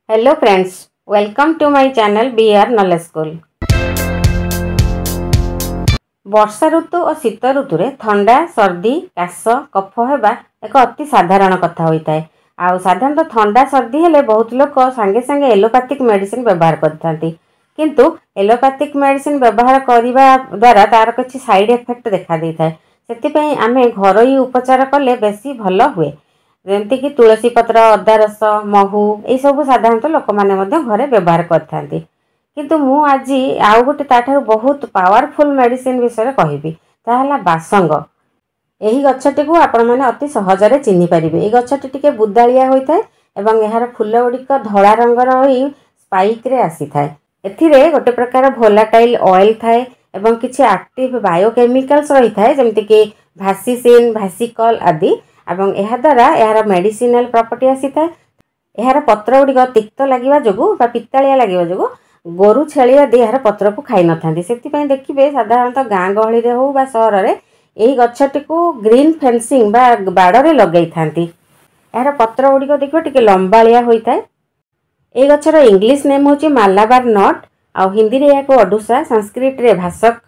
Hello friends, welcome to my channel BR Knowledge School। ବର୍ଷା ଋତୁ ଓ ଶୀତ ଋତୁରେ ଥଣ୍ଡା, ସର୍ଦ୍ଦି, କାଶ, କଫ ହେବା ଏକ ଅତି ସାଧାରଣ କଥା ହୋଇଥାଏ। ଆଉ ସାଧାରଣତଃ ଥଣ୍ଡା ସର୍ଦ୍ଦି ହେଲେ ବହୁତ ଲୋକ ସାଙ୍ଗେ ସାଙ୍ଗେ ଏଲୋପାଥିକ୍ ମେଡ଼ିସିନ ବ୍ୟବହାର କରିଥାନ୍ତି। କିନ୍ତୁ ଏଲୋପାଥିକ୍ ମେଡ଼ିସିନ ବ୍ୟବହାର କରିବା ଦ୍ୱାରା ତା'ର କିଛି ସାଇଡ଼୍ ଏଫେକ୍ଟ ଦେଖାଦେଇଥାଏ। ସେଥିପାଇଁ ଆମେ ଘରୋଇ ଉପଚାର କଲେ ବେଶୀ ଭଲ ହୁଏ। ଯେମିତିକି ତୁଳସୀ ପତ୍ର, ଅଦା ରସ, ମହୁ, ଏଇସବୁ ସାଧାରଣତଃ ଲୋକମାନେ ମଧ୍ୟ ଘରେ ବ୍ୟବହାର କରିଥାନ୍ତି। କିନ୍ତୁ ମୁଁ ଆଜି ଆଉ ଗୋଟେ ତା'ଠାରୁ ବହୁତ ପାୱାରଫୁଲ୍ ମେଡ଼ିସିନ ବିଷୟରେ କହିବି, ତାହା ହେଲା ବାସଙ୍ଗ। ଏହି ଗଛଟିକୁ ଆପଣମାନେ ଅତି ସହଜରେ ଚିହ୍ନି ପାରିବେ। ଏହି ଗଛଟି ଟିକେ ବୁଦାଳିଆ ହୋଇଥାଏ ଏବଂ ଏହାର ଫୁଲ ଗୁଡ଼ିକ ଧଳା ରଙ୍ଗର ହୋଇ ସ୍ପାଇକ୍ରେ ଆସିଥାଏ। ଏଥିରେ ଗୋଟେ ପ୍ରକାର ଭୋଲାଟାଇଲ୍ ଅଏଲ୍ ଥାଏ ଏବଂ କିଛି ଆକ୍ଟିଭ୍ ବାୟୋକେମିକାଲ୍ସ ରହିଥାଏ, ଯେମିତିକି ଭାସିସିନ୍, ଭାସିକଲ୍ ଆଦି, ଏବଂ ଏହାଦ୍ୱାରା ଏହାର ମେଡ଼ିସିନାଲ୍ ପ୍ରପର୍ଟି ଆସିଥାଏ। ଏହାର ପତ୍ର ଗୁଡ଼ିକ ତିକ୍ତ ଲାଗିବା ଯୋଗୁଁ ବା ପିତାଳିଆ ଲାଗିବା ଯୋଗୁଁ ଗୋରୁ, ଛେଳି ଆଦି ଏହାର ପତ୍ରକୁ ଖାଇନଥାନ୍ତି। ସେଥିପାଇଁ ଦେଖିବେ, ସାଧାରଣତଃ ଗାଁ ଗହଳିରେ ହେଉ ବା ସହରରେ ଏହି ଗଛଟିକୁ ଗ୍ରୀନ୍ ଫେନ୍ସିଂ ବା ବାଡ଼ରେ ଲଗାଇଥାନ୍ତି। ଏହାର ପତ୍ର ଗୁଡ଼ିକ ଦେଖିବ ଟିକେ ଲମ୍ବାଳିଆ ହୋଇଥାଏ। ଏହି ଗଛର ଇଂଲିଶ ନେମ୍ ହେଉଛି ମାଲାବାର not, ଆଉ ହିନ୍ଦୀରେ ଏହାକୁ ଅଡୁସା, ସାଂସ୍କ୍ରିଟରେ ଭାସକ।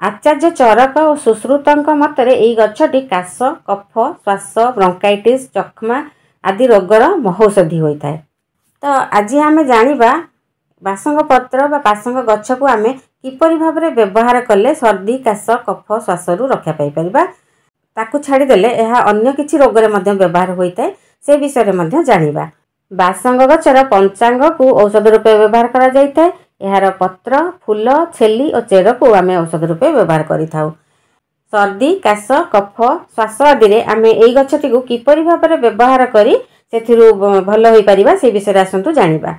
ଆଚାର୍ଯ୍ୟ ଚରକ ଓ ସୁଶ୍ରୁତଙ୍କ ମତରେ ଏହି ଗଛଟି କାଶ, କଫ, ଶ୍ୱାସ, ବ୍ରଙ୍କାଇଟିସ୍, ଯକ୍ଷ୍ମା ଆଦି ରୋଗର ମହୌଷଧି ହୋଇଥାଏ। ତ ଆଜି ଆମେ ଜାଣିବା ବାସଙ୍ଗ ପତ୍ର ବା ବାସଙ୍ଗ ଗଛକୁ ଆମେ କିପରି ଭାବରେ ବ୍ୟବହାର କଲେ ସର୍ଦ୍ଦି, କାଶ, କଫ, ଶ୍ୱାସରୁ ରକ୍ଷା ପାଇପାରିବା। ତାକୁ ଛାଡ଼ିଦେଲେ ଏହା ଅନ୍ୟ କିଛି ରୋଗରେ ମଧ୍ୟ ବ୍ୟବହାର ହୋଇଥାଏ, ସେ ବିଷୟରେ ମଧ୍ୟ ଜାଣିବା। ବାସଙ୍ଗ ଗଛର ପଞ୍ଚାଙ୍ଗକୁ ଔଷଧ ରୂପେ ବ୍ୟବହାର କରାଯାଇଥାଏ। ଏହାର ପତ୍ର, ଫୁଲ, ଛେଲି ଓ ଚେରକୁ ଆମେ ଔଷଧ ରୂପେ ବ୍ୟବହାର କରିଥାଉ। ସର୍ଦ୍ଦି, କାଶ, କଫ, ଶ୍ୱାସ ଆଦିରେ ଆମେ ଏଇ ଗଛଟିକୁ କିପରି ଭାବରେ ବ୍ୟବହାର କରି ସେଥିରୁ ଭଲ ହୋଇପାରିବା, ସେ ବିଷୟରେ ଆସନ୍ତୁ ଜାଣିବା।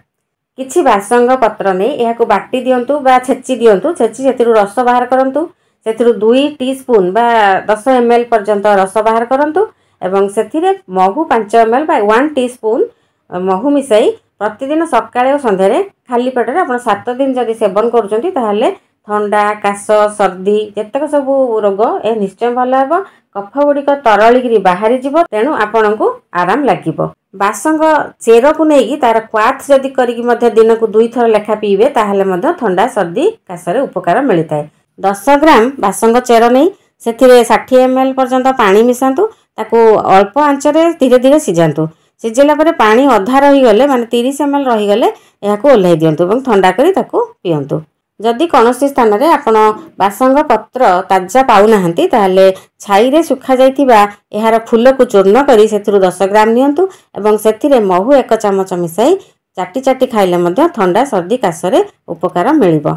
କିଛି ବାସଙ୍ଗ ପତ୍ର ନେଇ ଏହାକୁ ବାଟି ଦିଅନ୍ତୁ ବା ଛେଚି ଦିଅନ୍ତୁ। ଛେଚି ସେଥିରୁ ରସ ବାହାର କରନ୍ତୁ। ସେଥିରୁ 2 ଟି ସ୍ପୁନ୍ ବା 10 ଏମ୍ ଏଲ୍ ପର୍ଯ୍ୟନ୍ତ ରସ ବାହାର କରନ୍ତୁ ଏବଂ ସେଥିରେ ମହୁ 5 ଏମ୍ ଏଲ୍ ବା 1 ଟି ସ୍ପୁନ୍ ମହୁ ମିଶାଇ ପ୍ରତିଦିନ ସକାଳେ ଓ ସନ୍ଧ୍ୟାରେ ଖାଲି ପେଟରେ ଆପଣ 7 ଦିନ ଯଦି ସେବନ କରୁଛନ୍ତି, ତାହେଲେ ଥଣ୍ଡା, କାଶ, ସର୍ଦ୍ଦି ଯେତେକ ସବୁ ରୋଗ ଏ ନିଶ୍ଚୟ ଭଲ ହେବ। କଫ ଗୁଡ଼ିକ ତରଳିକିରି ବାହାରିଯିବ, ତେଣୁ ଆପଣଙ୍କୁ ଆରାମ ଲାଗିବ। ବାସଙ୍ଗ ଚେରକୁ ନେଇକି ତାର କ୍ୱାଥ ଯଦି କରିକି ମଧ୍ୟ ଦିନକୁ 2ଥର ଲେଖା ପିଇବେ, ତାହେଲେ ମଧ୍ୟ ଥଣ୍ଡା, ସର୍ଦ୍ଦି, କାଶରେ ଉପକାର ମିଳିଥାଏ। 10 ଗ୍ରାମ ବାସଙ୍ଗ ଚେର ନେଇ ସେଥିରେ 60 ଏମ୍ ଏଲ୍ ପର୍ଯ୍ୟନ୍ତ ପାଣି ମିଶାନ୍ତୁ। ତାକୁ ଅଳ୍ପ ଆଞ୍ଚରେ ଧୀରେ ଧୀରେ ସିଝାନ୍ତୁ। ସିଝିଲା ପରେ ପାଣି ଅଧା ରହିଗଲେ, ମାନେ 30 ଏମ୍ ଏଲ୍ ରହିଗଲେ, ଏହାକୁ ଓହ୍ଲାଇ ଦିଅନ୍ତୁ ଏବଂ ଥଣ୍ଡା କରି ତାକୁ ପିଅନ୍ତୁ। ଯଦି କୌଣସି ସ୍ଥାନରେ ଆପଣ ବାସଙ୍ଗ ପତ୍ର ତାଜା ପାଉନାହାନ୍ତି, ତାହେଲେ ଛାଇରେ ଶୁଖାଯାଇଥିବା ଏହାର ଫୁଲକୁ ଚୂର୍ଣ୍ଣ କରି ସେଥିରୁ 10 ଗ୍ରାମ ନିଅନ୍ତୁ ଏବଂ ସେଥିରେ ମହୁ 1 ଚାମଚ ମିଶାଇ ଚାଟି ଚାଟି ଖାଇଲେ ମଧ୍ୟ ଥଣ୍ଡା, ସର୍ଦ୍ଦି, କାଶରେ ଉପକାର ମିଳିବ।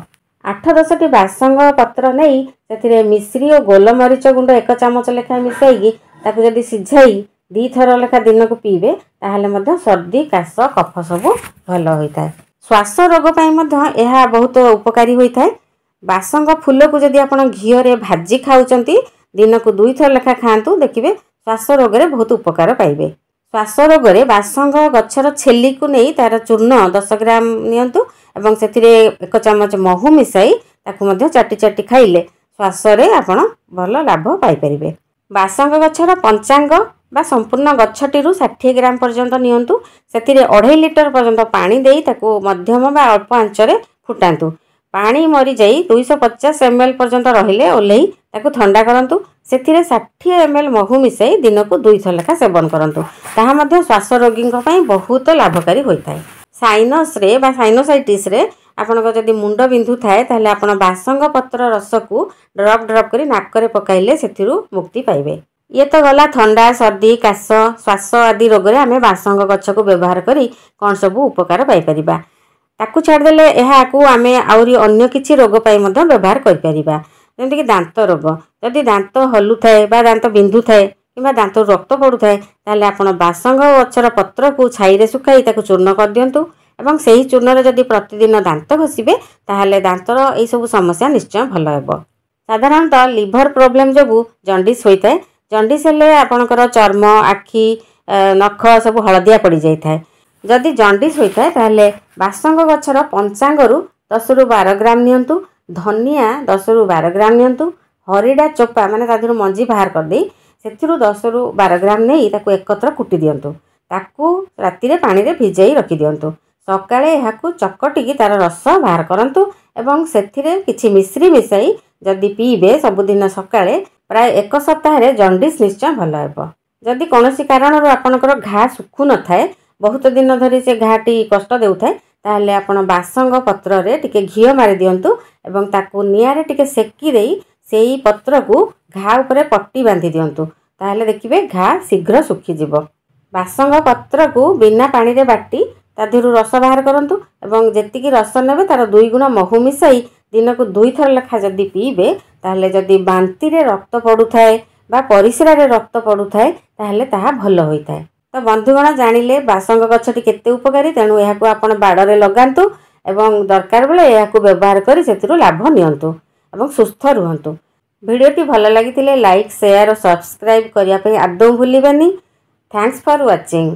8 10ଟି ବାସଙ୍ଗ ପତ୍ର ନେଇ ସେଥିରେ ମିଶ୍ରି ଓ ଗୋଲମରିଚ ଗୁଣ୍ଡ 1 ଚାମଚ ଲେଖାଏଁ ମିଶାଇକି ତାକୁ ଯଦି ସିଝାଇ 2ଥର ଲେଖା ଦିନକୁ ପିଇବେ, ତାହେଲେ ମଧ୍ୟ ସର୍ଦ୍ଦି, କାଶ, କଫ ସବୁ ଭଲ ହୋଇଥାଏ। ଶ୍ୱାସ ରୋଗ ପାଇଁ ମଧ୍ୟ ଏହା ବହୁତ ଉପକାରୀ ହୋଇଥାଏ। ବାସଙ୍ଗ ଫୁଲକୁ ଯଦି ଆପଣ ଘିଅରେ ଭାଜି ଖାଉଛନ୍ତି, ଦିନକୁ 2ଥର ଲେଖା ଖାଆନ୍ତୁ, ଦେଖିବେ ଶ୍ୱାସ ରୋଗରେ ବହୁତ ଉପକାର ପାଇବେ। ଶ୍ୱାସ ରୋଗରେ ବାସଙ୍ଗ ଗଛର ଛେଲିକୁ ନେଇ ତା'ର ଚୂର୍ଣ୍ଣ 10 ଗ୍ରାମ ନିଅନ୍ତୁ ଏବଂ ସେଥିରେ 1 ଚାମଚ ମହୁ ମିଶାଇ ତାକୁ ମଧ୍ୟ ଚାଟି ଚାଟି ଖାଇଲେ ଶ୍ୱାସରେ ଆପଣ ଭଲ ଲାଭ ପାଇପାରିବେ। ବାସଙ୍ଗ ଗଛର ପଞ୍ଚାଙ୍ଗ ବା ସମ୍ପୂର୍ଣ୍ଣ ଗଛଟିରୁ 60 ଗ୍ରାମ ପର୍ଯ୍ୟନ୍ତ ନିଅନ୍ତୁ। ସେଥିରେ 2.5 ଲିଟର ପର୍ଯ୍ୟନ୍ତ ପାଣି ଦେଇ ତାକୁ ମଧ୍ୟମ ବା ଅଳ୍ପ ଆଞ୍ଚରେ ଫୁଟାନ୍ତୁ। ପାଣି ମରିଯାଇ 250 ଏମ୍ ଏଲ୍ ପର୍ଯ୍ୟନ୍ତ ରହିଲେ ଓହ୍ଲେଇ ତାକୁ ଥଣ୍ଡା କରନ୍ତୁ। ସେଥିରେ 60 ଏମ୍ ଏଲ୍ ମହୁ ମିଶାଇ ଦିନକୁ 2ଥର ଲେଖା ସେବନ କରନ୍ତୁ। ତାହା ମଧ୍ୟ ଶ୍ୱାସ ରୋଗୀଙ୍କ ପାଇଁ ବହୁତ ଲାଭକାରୀ ହୋଇଥାଏ। ସାଇନସ୍ରେ ବା ସାଇନୋସାଇଟିସ୍ରେ ଆପଣଙ୍କ ଯଦି ମୁଣ୍ଡ ବିନ୍ଧୁଥାଏ, ତାହେଲେ ଆପଣ ବାସଙ୍ଗ ପତ୍ର ରସକୁ ଡ୍ରପ୍ ଡ୍ରପ୍ କରି ନାକରେ ପକାଇଲେ ସେଥିରୁ ମୁକ୍ତି ପାଇବେ। ଇଏ ତ ଗଲା ଥଣ୍ଡା, ସର୍ଦ୍ଦି, କାଶ, ଶ୍ୱାସ ଆଦି ରୋଗରେ ଆମେ ବାସଙ୍ଗ ଗଛକୁ ବ୍ୟବହାର କରି କ'ଣ ସବୁ ଉପକାର ପାଇପାରିବା। ତାକୁ ଛାଡ଼ିଦେଲେ ଏହାକୁ ଆମେ ଆହୁରି ଅନ୍ୟ କିଛି ରୋଗ ପାଇଁ ମଧ୍ୟ ବ୍ୟବହାର କରିପାରିବା, ଯେମିତିକି ଦାନ୍ତ ରୋଗ। ଯଦି ଦାନ୍ତ ହଲୁଥାଏ ବା ଦାନ୍ତ ବିନ୍ଧୁଥାଏ କିମ୍ବା ଦାନ୍ତରୁ ରକ୍ତ ପଡ଼ୁଥାଏ, ତାହେଲେ ଆପଣ ବାସଙ୍ଗ ଗଛର ପତ୍ରକୁ ଛାଇରେ ଶୁଖାଇ ତାକୁ ଚୂର୍ଣ୍ଣ କରିଦିଅନ୍ତୁ ଏବଂ ସେହି ଚୂର୍ଣ୍ଣରେ ଯଦି ପ୍ରତିଦିନ ଦାନ୍ତ ଘଷିବେ, ତାହେଲେ ଦାନ୍ତର ଏଇସବୁ ସମସ୍ୟା ନିଶ୍ଚୟ ଭଲ ହେବ। ସାଧାରଣତଃ ଲିଭର ପ୍ରୋବ୍ଲେମ୍ ଯୋଗୁଁ ଜଣ୍ଡିସ୍ ହୋଇଥାଏ। ଜଣ୍ଡିସ୍ ହେଲେ ଆପଣଙ୍କର ଚର୍ମ, ଆଖି, ନଖ ସବୁ ହଳଦିଆ ପଡ଼ିଯାଇଥାଏ। ଯଦି ଜଣ୍ଡିସ୍ ହୋଇଥାଏ, ତାହେଲେ ବାସଙ୍ଗ ଗଛର ପଞ୍ଚାଙ୍ଗରୁ 10ରୁ 12 ଗ୍ରାମ ନିଅନ୍ତୁ, ଧନିଆ 10ରୁ 12 ଗ୍ରାମ ନିଅନ୍ତୁ, ହରିଡ଼ା ଚୋପା, ମାନେ ତା ଦେହରୁ ମଞ୍ଜି ବାହାର କରିଦେଇ ସେଥିରୁ 10ରୁ 12 ଗ୍ରାମ ନେଇ ତାକୁ ଏକତ୍ର କୁଟି ଦିଅନ୍ତୁ। ତାକୁ ରାତିରେ ପାଣିରେ ଭିଜାଇ ରଖିଦିଅନ୍ତୁ। ସକାଳେ ଏହାକୁ ଚକଟିକି ତା'ର ରସ ବାହାର କରନ୍ତୁ ଏବଂ ସେଥିରେ କିଛି ମିଶ୍ରି ମିଶାଇ ଯଦି ପିଇବେ ସବୁଦିନ ସକାଳେ, ପ୍ରାୟ 1 ସପ୍ତାହରେ ଜଣ୍ଡିସ୍ ନିଶ୍ଚୟ ଭଲ ହେବ। ଯଦି କୌଣସି କାରଣରୁ ଆପଣଙ୍କର ଘା ଶୁଖୁନଥାଏ, ବହୁତ ଦିନ ଧରି ସେ ଘାଟି କଷ୍ଟ ଦେଉଥାଏ, ତାହେଲେ ଆପଣ ବାସଙ୍ଗ ପତ୍ରରେ ଟିକେ ଘିଅ ମାରି ଦିଅନ୍ତୁ ଏବଂ ତାକୁ ନିଆଁରେ ଟିକେ ସେକି ଦେଇ ସେଇ ପତ୍ରକୁ ଘା ଉପରେ ପଟି ବାନ୍ଧି ଦିଅନ୍ତୁ। ତାହେଲେ ଦେଖିବେ ଘା ଶୀଘ୍ର ଶୁଖିଯିବ। ବାସଙ୍ଗ ପତ୍ରକୁ ବିନା ପାଣିରେ ବାଟି ତା ଦେହରୁ ରସ ବାହାର କରନ୍ତୁ ଏବଂ ଯେତିକି ରସ ନେବେ ତା'ର 2 ଗୁଣ ମହୁ ମିଶାଇ ଦିନକୁ 2ଥର ଲେଖା ଯଦି ପିଇବେ, ତାହେଲେ ଯଦି ବାନ୍ତିରେ ରକ୍ତ ପଡ଼ୁଥାଏ ବା ପରିସ୍ରାରେ ରକ୍ତ ପଡ଼ୁଥାଏ, ତାହେଲେ ତାହା ଭଲ ହୋଇଥାଏ। ତ ବନ୍ଧୁଗଣ, ଜାଣିଲେ ବାସଙ୍ଗ ଗଛଟି କେତେ ଉପକାରୀ। ତେଣୁ ଏହାକୁ ଆପଣ ବାଡ଼ରେ ଲଗାନ୍ତୁ ଏବଂ ଦରକାର ବେଳେ ଏହାକୁ ବ୍ୟବହାର କରି ସେଥିରୁ ଲାଭ ନିଅନ୍ତୁ ଏବଂ ସୁସ୍ଥ ରୁହନ୍ତୁ। ଭିଡ଼ିଓଟି ଭଲ ଲାଗିଥିଲେ ଲାଇକ୍, ସେୟାର ଓ ସବସ୍କ୍ରାଇବ୍ କରିବା ପାଇଁ ଆଦୌ ଭୁଲିବେନି। Thanks for watching.